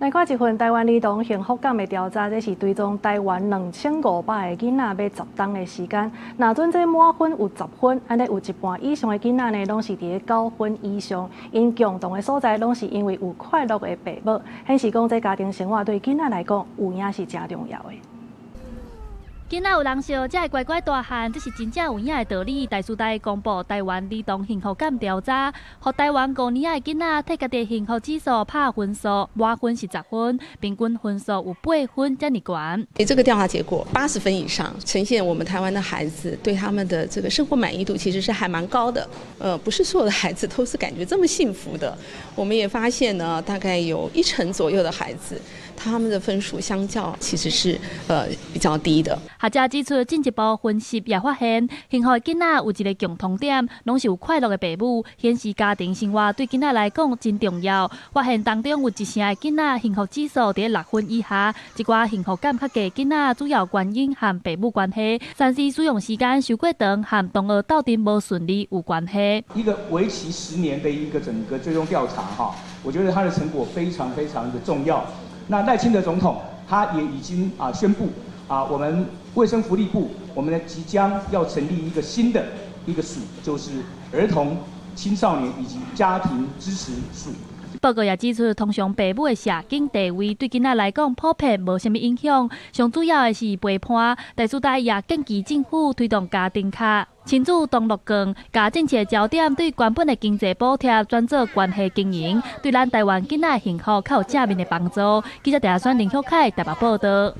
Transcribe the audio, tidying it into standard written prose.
來看一份台灣兒童幸福感的調查，這是追蹤台灣2500個囡仔欲10冬的時間，若準這滿分有10分，按呢有一半以上的囡仔呢，攏是佇咧9分以上。𪜶共同的所在，攏是因為有快樂的爸母，顯示講這家庭生活對囡仔來講，有影是誠重要的。囡仔有人惜，才會乖乖大漢，這是真正有影的道理。大師大公布台灣兒童幸福感調查，予台灣5年仔的囡仔提家己幸福指數拍分數，滿分是10分，平均分數有8分遮爾懸。這個調查結果80分以上，呈現我們台灣的孩子對他們的這個生活滿意度其實是還蠻高的。不是所有的孩子都是感覺這麼幸福的。我們也發現呢，大概有一成左右的孩子，他們的分數相較其實是比較低的。學者指出，進一步分析也發現，幸福的囡仔有一個共同點，攏是有快樂的爸母，顯示家庭生活對囡仔來講真重要。發現當中有一成的囡仔幸福指數佇6分以下，這寡幸福感較低囡仔主要原因和爸母關係、3C 使用時間傷過長和同學鬥陣無順利有關係。一個為期10年的一個整個追蹤調查，哈，我覺得它的成果非常非常的重要。那賴清德總統他也已經宣布我們衛生福利部，我們呢即將要成立一個新的一個署，就是兒童、青少年以及家庭支持署。報告也指出，通常爸母的社經地位對囡仔來講普遍無啥物影響，上主要的是陪伴。大師大也建議政府推動家庭卡、親子同樂券，共政策焦點對原本的經濟補貼轉做關係經營，對咱台灣囡仔幸福較有正面的幫助。記者鄭選林旭凱台北報道。